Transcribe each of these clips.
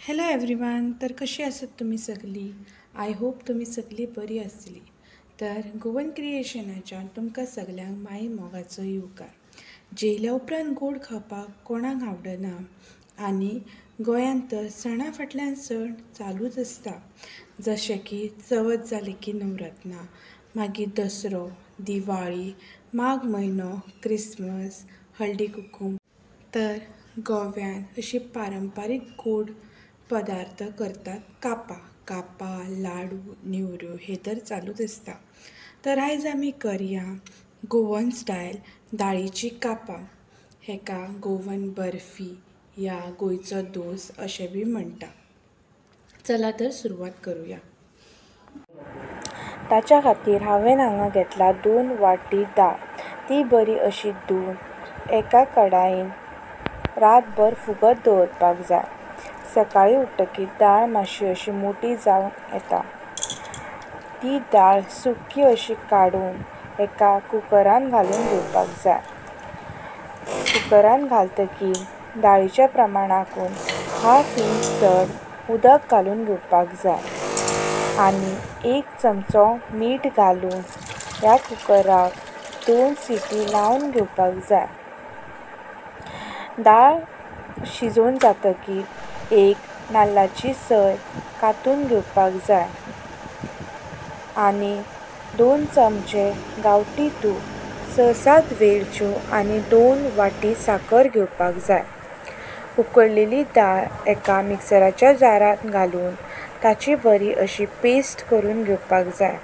Hello everyone, तर कशी आसात तुमी सगळी? I hope तुमी सगळी बरी आसतली। तर गोवन क्रिएशनाच्यान तुमकां सगळ्यांक माई मोगाचो येवकार। जेयल्या उपरांत गोड खावपाक कोणाक आवडना आनी गोंयांत तर सणा फाटल्यान सण चालूच आसता। जशें की चवथ जाली की नवरत्नां, मागीर दसरो, दिवाळी, माघ म्हयनो, क्रिसमस, हळदी कुकूम। तर गोव्यान अशी पारंपारीक गोड पदार्थ करतात कापां, कापां, लाडू, नेवऱ्यो हे तर चालूच आसता। तर आयज आमी करया गोवन स्टायल दाळीची कापां। हेका गोवन बर्फी या गोंयचो दोस अशें बी म्हणटा। चला तर सुरवात करूया। ताच्या खातीर हांवें हांगा घेतला 2 वाटी दाळ। ती बरी अशी धुवन एका कडायेन रातभर फुगत दवरपाक जाय। सकाळीं उठ्ठकीर दाळ मातशी अशी मोटी जावन येता। ती दाळ सुकी अशी काडून एका कुकरान घालून घेवपाक जाय। कुकरान घालतकीर दाळीच्या प्रमाणाकून 1/2 इंच चड उदक घालून घेवपाक जाय आनी 1 चमचो मीठ घालून ह्या कुकराक 2 सिटी लावन घेवपाक जाय। दाळ शिजोवन जातकीर 1 नाल्लाची सय कातून घेवपाक जाय आनी 2 चमचे गांवठी तूप, 6-7 वेलच्यो आनी 2 वाटी साकर घेवपाक जाय। उकडलेली दाळ एका मिक्सराच्या जारांत घालून ताची बरी अशी पेस्ट करून घेवपाक जाय।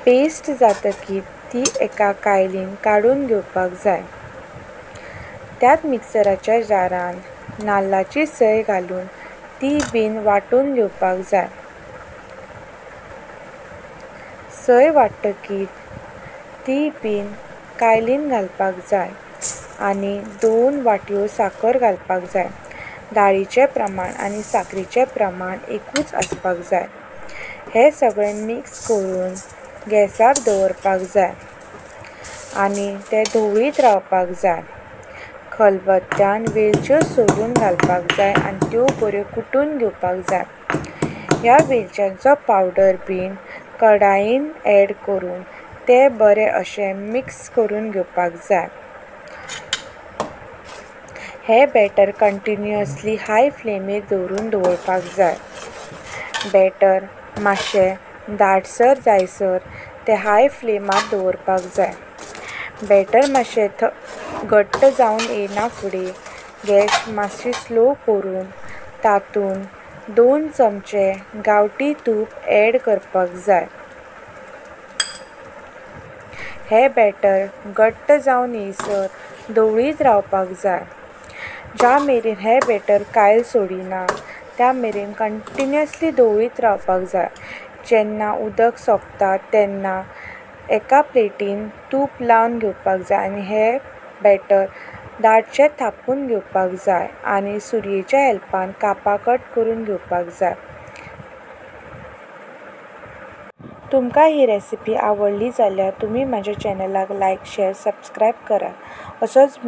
पेस्ट जातकीर ती एका कायलीन काडून घेवपाक जाय। त्याच मिक्सराच्या जारान नाल्लाची सय घालून ती बीन वांटून घेवपाक जाय। सय वांट्टकीर ती बीन कायलीन घालपाक जाय आनी 2 वाटयो साकर घालपाक जाय। दाळीचें प्रमाण आनी साकरीचें प्रमाण एकूच आसपाक जाय। हें सगळें मिक्स करून गॅसार दवरपाक जाय आनी तें धवळीत रावपाक जाय। खलबत्त्यान वेलच्यो सोलून घालपाक जाय आनी त्यो बऱ्यो कुटून घेवपाक जाय। ह्या वेलच्यांचो पावडर बीन कडायेन एड करून तें बरें अशें मिक्स करून घेवपाक जाय। हें बॅटर कंटिन्युअसली हाय फ्लेमीर दवरून दवरपाक जाय। बॅटर मातशें दाटसर जायसर तें हाय फ्लेमार दवरपाक जाय। बॅटर मातशें घट्ट जावन येयना फुडें गॅस मातशी स्लो करून तातूंत 2 चमचे गांवठी तूप एड करपाक जाय। हें बॅटर घट्ट जावन येयसर धवळीत रावपाक जाय। ज्या मेरेन हें बॅटर कायल सोडिना त्या मेरेन कंटिन्युअसली धवळीत रावपाक जाय। जेन्ना उदक सोंपता तेन्ना एका प्लेटीन तूप लावन घेवपाक जाय आनी हें बॅटर दाटशें थापून घेवपाक जाय आनी सुरयेच्या हेल्पान कापां कट करून घेवपाक जाय। तुमकां ही रेसिपी आवडली जाल्यार तुमी म्हाज्या चॅनलाक लायक, शेअर, सबस्क्रायब करात। असोच